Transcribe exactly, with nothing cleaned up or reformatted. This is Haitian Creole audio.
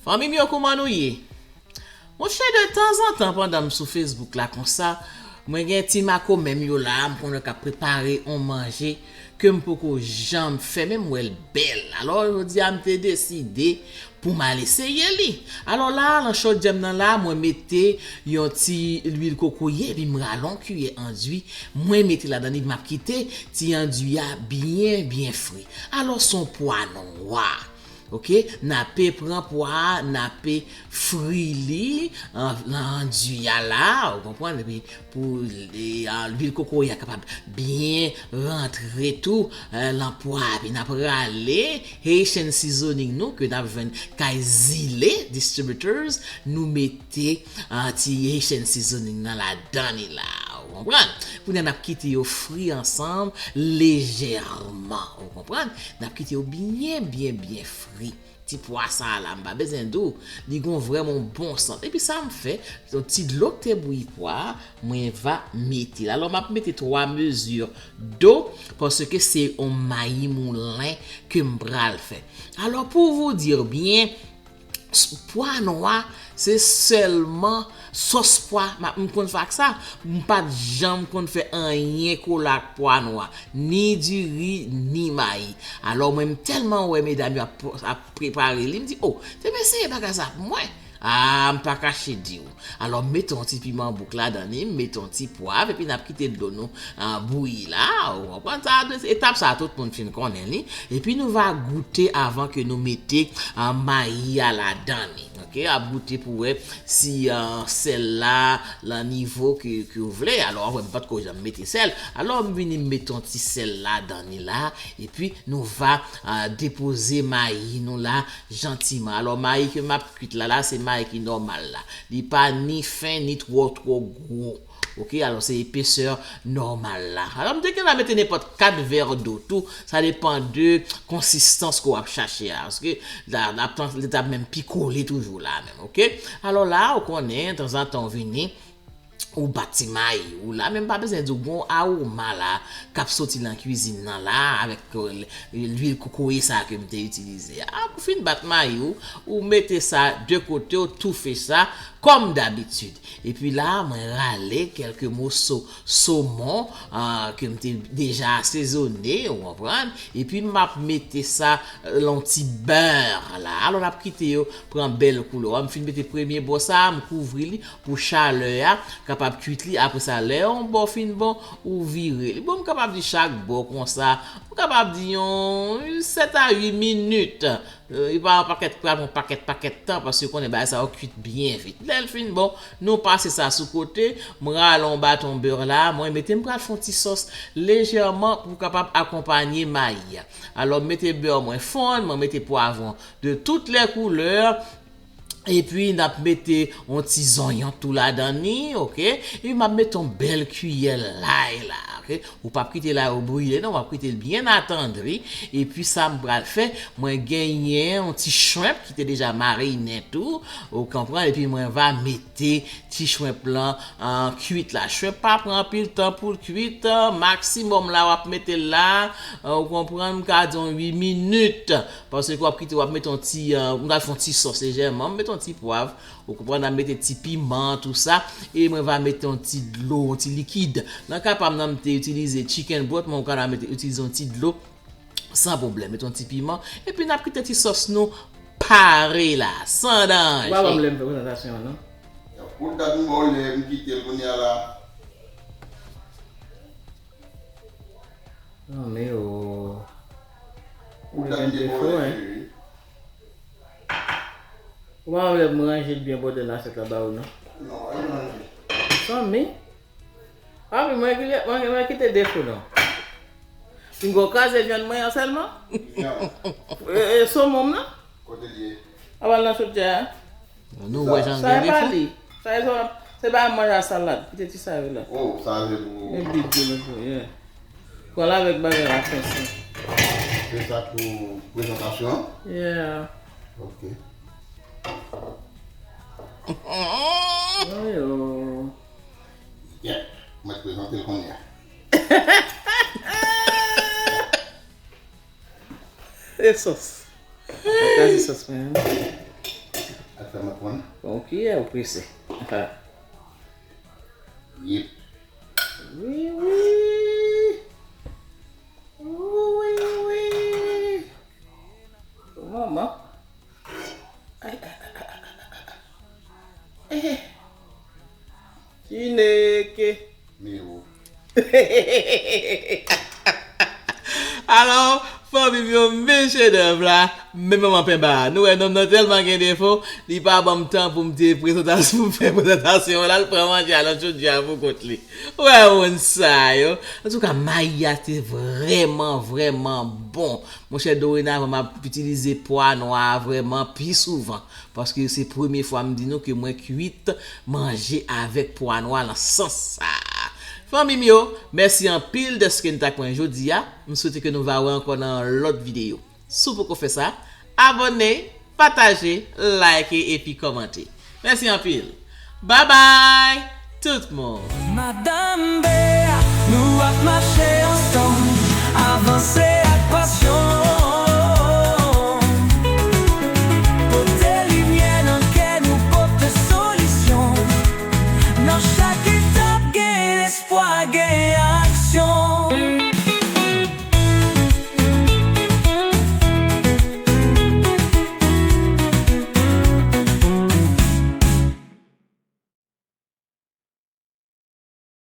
Fanmi m yo, kouman nou ye? Monchè, de tanzantan, pandan m sou Facebook la konsa, mwen gen ti makomè m yo la, m konnen k ap prepare yon manje ke m poko janm fè, men m wè l bèl. Alò, jodi a, m te deside pou m al eseye li. Alò la, nan chodyè m nan la, mwen mete yon ti lwil kokoye, epi m rale yon kiyè andui, mwen mete ladan li, m ap kite ti andui a byen, byen fri. Alò, se yon pwa nwa. Oke, n ape pran pwa a, n ape fri li, an, nan andui a la, ou konprann, epi pou, e, a, lwil kokoye a kapab byen rantre tou, e, nan pwa a, epi n ap rale Haitian seasoning nou, ke n ap jwenn kay Zile Distributors, nou mete, a, ti Haitian seasoning nan ladan li la, ou konprann? Kounye a n ap kite yo fri ansanm, lejèman, ou konprann? N ap kite yo byen, byen, byen fri. Ti pwa sa a la, m pa bezwen di w, li gon vrèman bon sant. Epi sa m fè, yon ti dlo k te bouyi pwa a, mwen va mete l. Alò, m ap mete twa mezi do, paske se yon mayi moulen ke m pral fè. Alò, pour vous dire bien, s-, pwa nwa, se sèlman sòs pwa, m, m konn fè ak sa. M pa t janm konn fè anyen kola ak pwa nwa, ni diri, ni mayi. Alò, mwen, m tèlman wè medam yo ap, ap prepare li, m di, "O, te m eseye bagay sa pou mwen." A, m pa kache di w. Alò, m mete yon ti piman bouk ladan li, m mete yon ti pwav, epi n ap kite dlo nou, a, bouyi la. Ou konprann sa? Etap sa a, tout moun fin konnen li. Epi nou va goute avan ke nou mete, a, mayi a ladan li. Oke, ap goute pou wè si, a, sèl la nan nivo ke, ke w vle. Alò, ou wè, m pa t ko janm mete sèl. Alò, m vini m mete yon ti sèl ladan li la. Epi nou va, a, depoze mayi nou la jantiman. Alò, mayi ke m ap kwit la, la, se mayi ki nòmal la. Li pa ni fen, ni twò, twò gwo. Oke, alò, se epesè nòmal la. Alò, m te gentan mete nenpòt kat vè do tou. Sa depann de konsistans ke w ap chache a. Paske la, l ap tan-, li t ap menm pi kole toujou la menm, oke? Alò la, ou konnen, tanzantan w vini, ou bat ti mayi ou la, men m pa bezwen di w, gon awoma la k ap soti nan kwizin nan la, avèk, e, lwil kokoye sa ke m te itilize a. Apre w fin bat mayi ou, ou mete sa de kote, ou toufe sa, kòm dabitid. Epi la, mwen rale kèlke moso somon, a, ke m te deja asezone, ou konprann, epi m ap mete sa, e, lan ti bè la. Alò, n ap kite yo pran bèl koulè. M fin mete premye bò sa, m kouvri li, pou chalè a kapab kwit li. Apre sa, lè yon bò fin bon, ou vire li. Bon, m kapab di chak bò konsa, m kapab di yon sèt a uit minit. E, li pa yon pakèt, pral yon pakèt, pakèt tan, paske konnen bagay sa yo kwit byen vit. Lè l fin bon, nou pase sa sou kote, m rale yon baton bè la, mwen mete, m pral fè yon ti sòs lejèman pou kapab akonpanye mayi a. Alò, m mete bè mwen fonn, mwen mete pwavwon de tout lè koulè, epi n ap mete yon ti zonyon tou ladan li, oke? Epi m ap mete yon bèl kiyè lay la, oke? Ou p ap kite lay ou brile, non, w ap kite l byen atandri. Epi sa m pral fè, mwen genyen yon ti shrimp ki te deja marinen tou, ou konprann? Epi mwen va mete ti shrimp lan, a, kwit la. Shrimp pa pran anpil tan pou l kwit, a, maksimòm la w ap mete l la, a, ou konprann, m ka di yon uit minit. Paske w ap kite, w ap mete yon ti, e, m pral fè yon ti sòs lejèman. M mete yon ti pwav, ou konprann, m mete ti piman, tou sa. E mwen va mete yon ti dlo, yon ti likid. Nan ka pa m nan, m te itilize chicken broth, men ou ka mete, itilize yon ti dlo, san pwoblèm. Mete yon ti piman. Epi n ap kite ti sòs nou pare la, san danje. Ou pa ban m lè m fè prezantasyon an, non? Pou dat m ba w lè m kite l kounye a la. Nan men ou. Ou ta gen defo, hein. Ou pa wè m ranje l byen bòdèl asyèt la ba ou, non? Non, pa ranje. Fanmi? Papi, mwen kite, mwen, mwen kite defo, non. Pingo kraze vyann mwen an sèlman? Vyann. E, e, somon m nan? Kote l ye? Al nan chodyè a. Nou wè jan l gen defo. Sa e pa li. Sa e se, se pa manje a salad. Kite ti sa yo la. Oh, sa se pou. E big de nou pou, yeah. Pran l avèk bagay la, fè sa. Se sa pou prezantasyon an? Yeah. Ok. Yo, yo. Yeah. Mwen prezante l kounye a. E sòs. Pataje sòs mwen. Atè m ap pran. Bon, kiyè ou prese? Yep. Wi, wi. Wi, wi. Manman. Ay, ay, ay, ay, ay, ay, ay. Eh. Chineke. Miwo. Alò, fanmi m yo, men chedèv la, men manman penba a. Nou wè nonm nan tèlman gen defo, li pa ban m tan pou m te prezantas-, pou m fè prezantasyon an, l al pran manje a nan chodyè a pou kont li. Ou wè moun sa yo. Antouka, mayi a te vrèman, vrèman bon. Monchè, dorenavan, m ap itilize pwa nwa a vrèman pi souvan. Paske se premye fwa m di nou ke mwen kwit manje avèk pwa nwa nan sans sa a. Fanmi m yo, mèsi anpil dèske n t ak mwen jodi a. M swete ke nou va wè ankò nan lòt videyo. Si w poko fè sa, abòne, pataje, like epi kòmante. Mèsi anpil. Babay, tout moun! Madanm Bea, nou ap mache